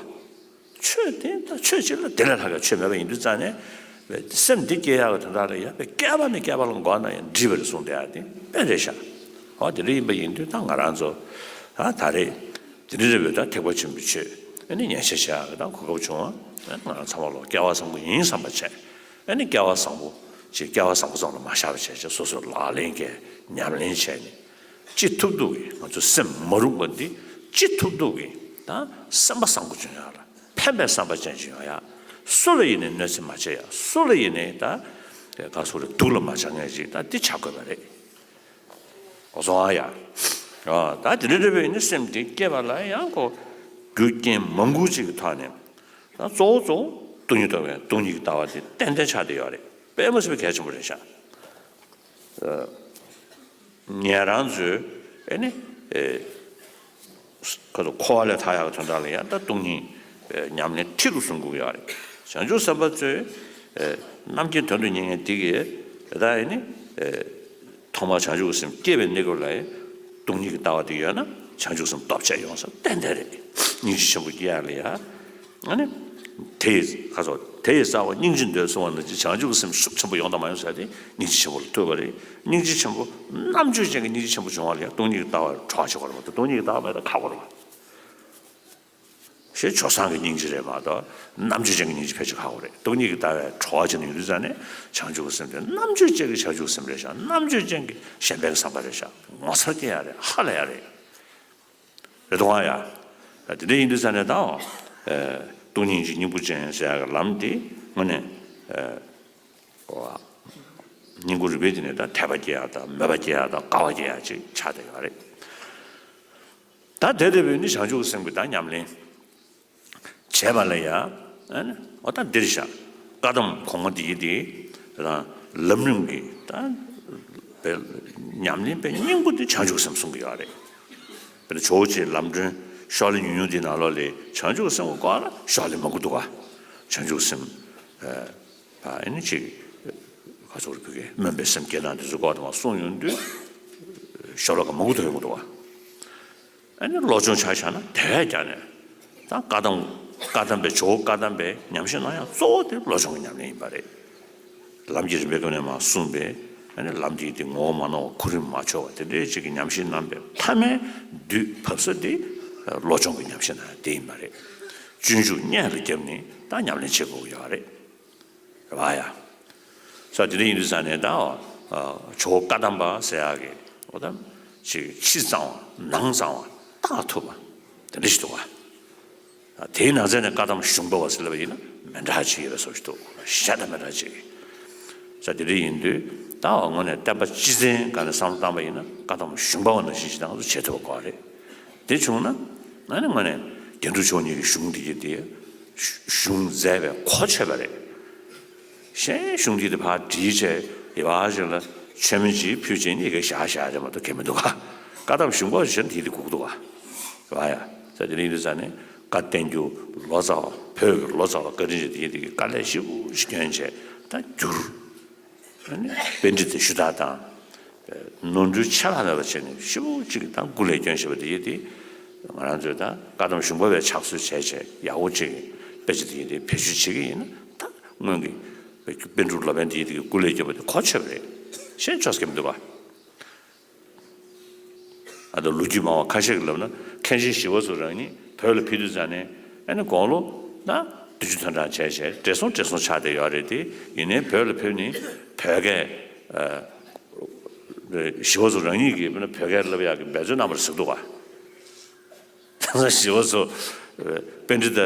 ཆོས་དེ་ད་ཆོས་གཅིག་ལ་དེ་ལས་ལྷག་གི་ཆོས་མེད་པ་ཡིན་དུས་ཙང་ནས། སེམས་འདི་སྐྱེ་ཡག་གི་དོན་དག་ལ་ཡ་བསྐལ་པ་ནས་བསྐལ་པ་ལ་འགོར་ན་ཡང་འགྲིག་པ་རེད་གསུངས་དེ་ཡ་དེ་དཔེ་རེད་ཤག། འོ་དེ་འདྲ་ཡིན་པ་ཡིན་དུས་ད་ང་རང་ཚོ་ད་ད་རེས་དེ་འདྲ་རེད་པས། ད་ཐེག་པ་ཆེན་པོའི་ཆོས་ཨ་ནི་ཉན་བཤད་བྱ་ཡག་གི་ད་གོ་སྐབས་བྱུང་བ། ང་རང་ཚང་མ་ལོ་སྐལ་བ་བཟང་པོ་ཡིན་བསམ་པ་བྱས། ཨ་ནི་སྐལ་བ་བཟང་པོ་ཅིག་སྐལ་བ་བཟང་པོ་ཙམ་ལ་མ་བཞག་པ་བྱས་བྱས། སོ་སོས་ལག་ལེན་བཀལ། ཉམས་ལེན་བྱས་ནས། ཅི་ཐུབ་ཐུབ་ཀྱིས་ང་ཚོ་སེམས་མ་རུངས་པ་འདི་ཅི་ཐུབ་ཐུབ་ཀྱིས་ད་སེམས་པ་བཟང་པོ་བྱུང་ཡག་ལ། ཕན་པའི་བསམ་པ་ཅན་ཅིག་ཡོང་ཡག། སུ་ལ་ཡིན་ནའི་གནོད་འཚེ་མ་བྱེད་ཡག། སུ་ལ་ཡིན་ནའི་ད་ག་ཟེར་རེད། སྡུག་ལ་མ་ཆགས་མཁན་ཅིག་ད་འདི་ཆགས་དགོས་པ་རེད། གོ་སོང་ཨ་ཡ། ཨ། ད་དེ་འདྲ་འདྲ་བའི་ནི་སེམས་འདི་སྐྱེས་པ་ལ་ཡང་ཁོ་རྒྱུ་རྐྱེན་མང་པོ་ཅིག་གི་ཐོག་ནས། ད་གཙོ་བོ་གཙོ་བོ་སྟོང་ཉིད་རྟོགས་པའི་སྟོང་ཉིད་ཀྱི་ལྟ་བ་དེ་ཏན་ཏན་ཆགས་བསྡད་ཡོད་རེད། དཔེ་མ་སྲིད་པའི་གལ་ཆེན་པོ་རེད་ཤག། ཨ། ཉན་རང་ཚོས་ཨེ་ནི་ཨེ་ཁ་ཐུག་འཁོར་བ་ལས་ཐར་ཡག་གི་དོན་དག་ལ་ཡང་ད་སྟོང་ཉིད་ཨེ་ཉམས་ལེན་ཁྲིད་དུ་བཟུང་དགོས་ཡོད་རེད། བྱང་ཆུབ་སེམས་དཔའ་ཚོས་ཨེ་རྣམ་མཁྱེན་དོན་དུ་གཉེར་མཁན་དེ་གིས་ད་ཨེ་ནི་ཨེ་ཐོག་མར་བྱང་ཆུབ་ཀྱི་སེམས་སྐྱེས་པའི་གནས་སྐབས་ལ་ཡང་སྟོང་ཉིད་ཀྱི་ལྟ་བ་དེ་ཡོད་ན་བྱང་ཆུབ་སེམས་སྟོབས་ཆེ་ཡོང་ས་ཏན་ཏན་རེད། སྙིང་རྗེ་ཆེན་པོ་སྐྱེ་ཡག་ལ་ཡ། ཨ་ནི། དེ་ཡི་ཁ་སོ། དེ་ཡི་རྩ་བ་སྙིང་རྗེ་འདོད་གསུངས་པ་ནང་བཞིན་བྱང་ཆུབ་སེམས་ཤུགས་ཆེན་པོ་ཡོང་དང་མ་ཡོང་ཟེར་ཏེ་སྙིང་རྗེ་ཆེན་པོ་ལ་ཐུག་པ་རེད། སྙིང་རྗེ་ཆེན་པོ་རྣམ་དཔྱོད་ཅན་གྱི་སྙིང་རྗེ་ཆེན་པོ་བྱུང་བ་ལ་ཡང་སྟོང་ཉིད་ཀྱི་ལྟ་བར་གྲོགས་བྱེད་དགོས་རེད་མ་གཏོགས་སྟོང་ཉིད་ཀྱི་ལྟ་བ་མེད་ན་ཁག་པོ་རེད་པ། ཞེས་སྤྱོད་བཟང་གི་སྙིང་རྗེ་རེད་མ་གཏོགས་རྣམ་དཔྱོད་ཅན་གྱི་སྙིང་རྗེ་ཕལ་ཆེར་ཁག་པོ་རེད། སྟོང་ཉིད་ཀྱི་ལྟ་བའི་གྲོགས་བྱེད་ནས་ཡོང་དུས་ཙང་ནས་བྱང་ཆུབ་ཀྱི་སེམས་དེ་རྣམ་དཔྱོད་ཅན་གྱི་བྱང་ཆུབ་སེམས་རེད་ཤག། རྣམ་དཔྱོད་ཅན་གྱི་གཞན་ཕན་གྱི་བསམ་པ་རེད་ཤག། ངོ་མཚར་སྐྱེ་ཡག་རེད། ཧ་ལས་ཡག་རེད། རེད་དོ་ཨ་ཡ། དེ་འདྲ་ཡིན་དུས་ཙང་ནས་ད། ཨེ། སྟོང་ཉིད་ཀྱི་སྙིང་པོ་ཅན་ཟེར་ཡག་གི་ལམ་དེ་དངོས་གནས། ཨེ། སྙིང་པོ་རུས་པའི་དེ་ནས་ད་དད་པ་སྐྱེ་ཡག་དང་། མོས་པ་སྐྱེ་ཡག་དང་། དགའ་བ་སྐྱེ་ཡག་ཅིག་ཆགས་བསྡད་ཡོད་རེད། ད་དེ་ལྟ་བུའི་ནི་བྱང་ཆུབ་སེམས་ཀྱི་ད་ཉམས་ལེན་བྱས་པ་ལ་ཡ། ཨ་ནི་འོ་ད་འདིར་བཞག། བཀའ་གདམས་གོང་མ་འདི་ཡི་དེ་རང་ལམ་རིམ་གྱི་ད་ཉམས་ལེན་པའི་སྙིང་པོ་དེ་བྱང་ཆུབ་སེམས་གསུང་གི་ཡོད་རེད། དཔེར་ན་ཇོ་བོ་རྗེའི་ལམ་སྒྲོན་ཤོ་ལོ་ཉུང་ཉུང་དེའི་ནང་ལོགས་ལ་བྱང་ཆུབ་སེམས་ཀྱི་སྐོར་ལ་ཤོ་ལོ་མང་པོ་འདུག་ག། བྱང་ཆུབ་སེམས། ཨ་ནི་ཅིག་ག་ཚོད་རེད། བོད་སྐད་སྨོན་པའི་སེམས་བསྐྱེད་སྟངས་དེ་ཚོའི་སྐོར་དེ་མར་གསུངས་ཡོང་དུས། ཤོ་ལོ་ཀ་མང་པོ་ཐོན་ཡོང་གི་འདུག་ག། ཨ་ནི་བློ་སྦྱོང་ཆ་བཞག་ན་དེ་བས་ཀྱང་ནས། ད་བཀའ་གདམས། བཀའ་གདམས་པའི་ཇོ་བོ་བཀའ་གདམས་པའི་ཉམས་བཞེས་གནང་ཡག་གཙོ་བོ་དེ་བློ་སྦྱོང་གི་ཉམས་ལེན་ཡིན་པ་རེད། ལམ་གྱི་རིམ་པའི་སྐབས་ནས་མར་གསུངས་པའི། ཨ་ནི་ལམ་འདིའི་དེ་ངོ་བོ་མ་ནོར་བ། གོ་རིམ་མ་འཆོར་བ། དེ་འདྲའི་ཅིག་གི་ཉམས་བཞེས་གནང་པའི་མཐའ་མའི་དུས་བབས་ས་དེ་བློ་སྦྱོང་གི་ཉམས་བཞེས་གནང་ཡག་དེ་ཡིན་པ་རེད། སྤྱོད་འཇུག་སྙན་ལ་བརྒྱབ་ནས་ད་ཉམས་ལེན་བྱེད་དགོས་ཀྱི་ཡོད་རེད། རེད་པ་ཡ། ས་དེ་འདྲ་ཡིན་དུས་ཙང་ནས་ད། ཨ། ཇོ་བོ་བཀའ་གདམས་པ་ཟེར་ཡག་གི་འོ་ད་ཅིག་ཕྱི་གཙང་བ་ནང་གཙང་བ་བརྟག་ཐུབ་པ་དེ་འདྲ་ཞིག་འདུག་ག། ཨ། དེའི་ནང་ཚན་ནས་བཀའ་གདམས་གཞུང་པ་བ་ཟེར་ལབ་པ་ཡིན་ན་མི་འདྲ་ཅིག་ཡོད་པའི་བཟོ་ཞིག་འདུག། གཞན་དང་མི་འདྲ་ཅིག། ས་དེ་འདྲ་ཡིན་དུས་ད་འོ་དངོས་གནས་བསྟན་པ་སྤྱི་མཚན་སྒང་ནས་བསམ་བློ་བཏང་པ་ཡིན་ན་བཀའ་གདམས་གཞུང་པ་བ་ནང་བཞིན་ཞིག་ད་ང་ཚོ་བྱེད་ཐུབ་པ་དགོས་རེད། དེ་བྱུང་ན། ཨ་ནི་དངོས་གནས་རྒྱན་དྲུག་མཆོག་གཉིས་ཀྱི་གཞུང་འདི་གི་དེ་གཞུང་མཛད་པའི་གོ་ཆོད་པ་རེད། གཞན་གཞུང་འདི་དེ་ཕར་བྲིས་བྱས་ཡི་བ་ཞིག་ལ་ མཆོད་མེ་ཅིག་ཕུལ་བྱས་ནས་ཡི་གེ་བཞག་བཞག་རེད་མ་གཏོགས་གལ་མི་འདུག་ག། བཀའ་གདམས་གཞུང་པ་བཞིན་དེ་དེ་སྒུག་འདུག་ག། རེད་བ་ཡ། ས་དེ་རིང་དུས་ས་ནས་བཀའ་བསྟན་རྒྱུ་ལོ་ཙཱ་བ་བོད་ཀྱི་ལོ་ཙཱ་བ་བཀའ་དྲིན་ཅན་དེ་དེ་གི་དཀའ་ལས་ཞེ་པོ་ཞིག་བསྐྱོན་བྱས་ད་བསྒྱུར། ཨ་ནི་པཎྜི་ཏ་ཞུ་དག་དང་། ནོར་འཁྲུལ་ཆ་ལག་མེད་པ་བྱས་ནས་ཞེ་པོ་ཅིག་དང་སྐུ་ལས་བསྐྱོན་བཞིན་པ་དེ་ཡིན་ཏེ། ང་རང་ཚོས་ད་བཀའ་གདམས་གཞུང་པ་བས་ཕྱག་སྲོལ་བྱས་བྱས་ཡག་པོ་ཅིག་དཔེ་ཆ་དེ་ཡིན་ཏེ་བེད་སྤྱོད་བྱེད་ཀྱི་ཡིན་ན་ད་སྔོན་གྱི་པཎ་གྲུབ་ལོ་པཎ་དེ་ཡིན་དེ་གི་སྐུ་ལས་བསྐྱོན་པ་དེ་གོ་ཆོད་པ་རེད། ཤེས་ཆོག་གི་མི་འདུག་ག། ཨ་ད་ལོ་རྒྱུས་མང་བ་ཁ་ཤས་ཀྱིས་ལབ་ན་མཁན་ཆེན་ཞི་བ་འཚོ་རང་ཉིད་བོད་ལ་ཕེབས་དུས་ཙང་ནས་ཨ་ནི་དགུང་ལོ་ན་བདུན་ཅུ་ཐོན་གྲངས་བྱས་བྱས་བགྲེས་སོང་བགྲེས་སོང་ཆགས་བསྡད་ཡོད་རེད་དེ། ཡིན་ནའི་བོད་ལ་ཕེབས་ནས་བོད་སྐད་ཨ། ཞི་བ་འཚོ་རང་ཉིད་ཀྱིས་དཔེར་ན་བོད་སྐད་བསླབ་ཡག་གི་འབད་བརྩོན་གནང་བ་རེད་ཟེར་འདུག་ག། དེང་སང་ཞི་བ་འཚོ་པཎྜི་ཏ་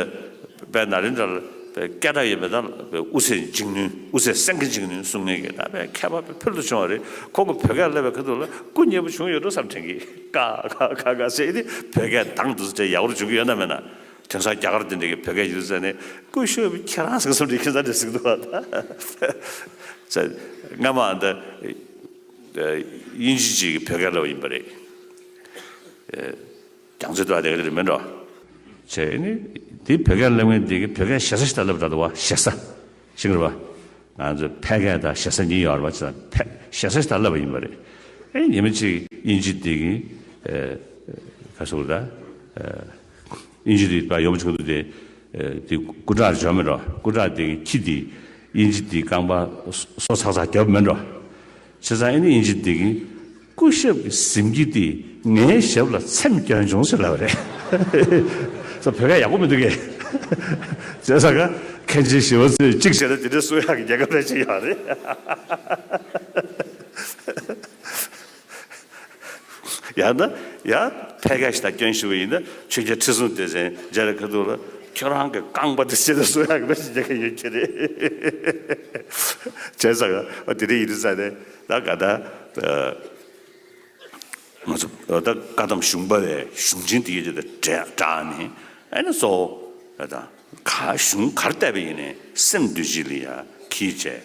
དཔལ་ནཱ་ལེནྡྲ་ལ་སྐད་གྲགས་ཡོད་པའི་ད་དབུ་ཚད་འཇིགས་ནུས་དབུ་ཚད་སེང་གེ་འཇིགས་ནུས་གསུང་མཁན་གྱི་ད་དཔེ་མཁས་པ་དཔེ་ཕུལ་དུ་བྱུང་བ་རེད། ཁོང་གིས་བོད་སྐད་བསླབ་པའི་ཁ་ཐུག་ལ་སྐུ་མཉེལ་པོ་བྱུང་ཡོད་འགྲོ་བསམ་དྲན་གི། ཀ་ཀ་ཀ་ཀ་ཟེར་ཏེ་བོད་སྐད་དྭངས་འདུག་ཟེར་ཡག་པོ་བྱུང་གི་ཡོད་ན་མེད་ན། དེང་སང་རྒྱ་གར་དེ་འདྲ་གི་བོད་སྐད་ཡིན་ཟེར་ནས་སྐུ་ཞབས་ཁྱེད་རང་ཟེར་གསུམ་རེ་ཁྱེད་ཚ་རེ་ཟེར་གི་འདུག་བ། ད་སྔ་མ་ད་དབྱིན་ཇི་ཅིག་གི་བོད་སྐད་བསླབ་པ་ཡིན་པ་རེད། རྒྱང་ཚོད་དུ་བ་དེ་ག་རེ་མིན་འགྲོ། བྱས་ནི་དེ་བོད་སྐད་བསླབ་མཁན་དེ་གི་བོད་སྐད་ཞེ་ས་ཞིག་ད་བསླབ་ད་འདུག་བ་ཞེ་ས། ཤེས་ཀྱི་རེད་བ། ང་ཚོ་ཕལ་སྐད་དང་ཞེ་ས་གཉིས་ཡོད་རེད་བ། ཅི་ད་ཕལ་ཞེ་ས་ཞིག་ད་བསླབ་པ་ཡིན་པ་རེད། ཨེ་ཉི་མ་གཅིག་དབྱིན་ཇི་དེ་གི་ཨེ་ག་སོགས་ད་ཨེ་དབྱིན་ཇི་དེ་པ་ཡོང་བྱུང་དུ་དེ་ཨེ་དེ་སྐུ་དྲག་འཇོག་མེད་འགྲོ། སྐུ་དྲག་དེ་གི་ཁྱི་དེ་དབྱིན་ཇི་དེ་རྐང་པ་སོ་ཚག་ཚག་རྒྱབ་མེད་འགྲོ། བྱས་ཙང་ཨེ་ནི་དབྱིན་ཇི་དེ་གི་སྐུ་ཞབས་ཀྱི་གཟིམ་ཁྱི་དེ་ངའི་ཞབས་ལ་ཚེམས་སྐྱོན་བྱུང་ཟེར་ལབ་པ་རེད། ས་བོད་སྐད་ཡག་པོ་མི་འདུག་གས། བྱས་ཙང་ཀ་མཁན་ཆེན་ཞི་བ་འཚོས་གཅིག་བྱས་ན་དེ་འདྲའི་གསུང་ཡག་གི་རྒྱལ་ཁབ་རེ་ཅིག་ཡོད་རེད། ཡང་ན་ཡང་ཕལ་སྐད་ཞིག་དང་སྐྱོན་ཞུ་བ་ཡིན་ན་ཆོས་རྒྱལ་ཁྲི་སྲོང་ལྡེ་བཙན་མཇལ་ཁ་ཐུག་ལ་ཁྱོད་རང་གི་རྐང་པ་དེ་ཕྱེ་ནས་གསུང་ཡག་གི་རེ་ཞིག་རྒྱལ་ཁ་ཡོད་ཀྱི་རེད། བྱས་ཙང་ཨ་དེ་འདྲ་ཡིན་དུས་ཙང་ནས་ད་ག་ད། ང་ཚོ་ད་བཀའ་གདམས་གཞུང་པ་བའི་གཞུང་ཆེན་དེ་ཡོད་དེ་དང་སྦྲགས་ནས་ཨ་ནི་གཙོ་བོ་ད་ག་གཞུང་གར་བལྟས་པ་ཡིན་ནའི་སེམས་འདུལ་བྱེད་ལ་ཡ་གིས་བྱས་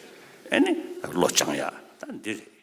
ཨ་ནི་བློ་སྦྱང་ཡ་ད་འདི་རེད།